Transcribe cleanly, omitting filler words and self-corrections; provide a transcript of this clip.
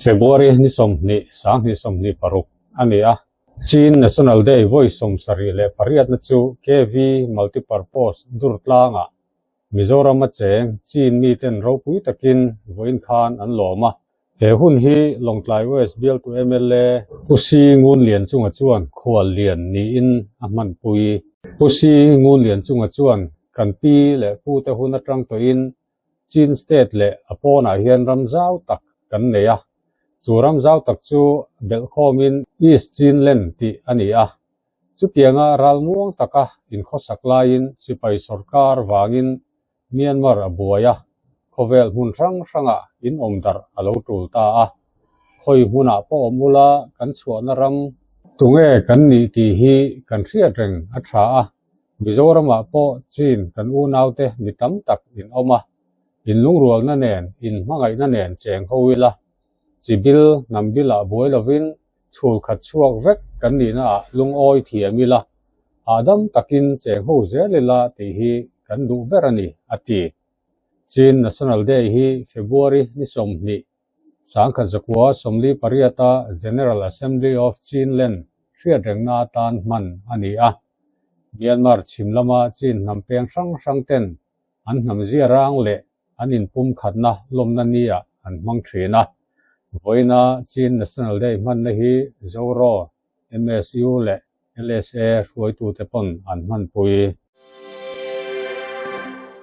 February ni 20, 2026 a ni a. Chin National Day vawi 78na chu KV Multipurpose Durtlangah Mizorama cheng Chin miten ropui takin vawiin khan an lawm a. He hun hi Lawngtlai West bialtu mla Pu Si Ngunlianchunga chuan khual lian niin a hmanpui. Pu Si Ngunlianchunga chuan kan pi leh pute hun atang tawhin Chin State leh a pawnah hian ram zau tak kan nei a, chu ram zau tak chu belhkhawmin East Chinland tih a ni a. Chutianga ral muang taka inkhawsak laiin sipai sorkar vangin Myanmar a buai a, khawvel hmun hrang hrangah inawm darh a lo tul ta a. Khawi hmunah pawh awm ula kan chhuahna ram tunge kan nih tih hi kan hriat reng a tha a, Mizoramah pawh Chin kan unaute mi tam tak in awm a, inlungrualna nen inhmangaihna nen cheng ho ila, chibil hnam bilah buai lovin chhul khat chhuak vek kan nihnaah lungawi thiam ila, hahdam takin cheng ho zel ila tih hi kan duh ber a ni, a ti. Chin National Day hi February ni 20, 1948-a General Assembly of Chinland hriatrengna atan hman a ni a. Myanmar chhim lama Chin hnam peng hrang hrang ten an hnam zia rang leh an inpumkhatna lawmna nia an hmang thin a. Vawiina Chin National Day hmanna hi Zoro, MSU leh LSA hruaitute pawn an hmanpui.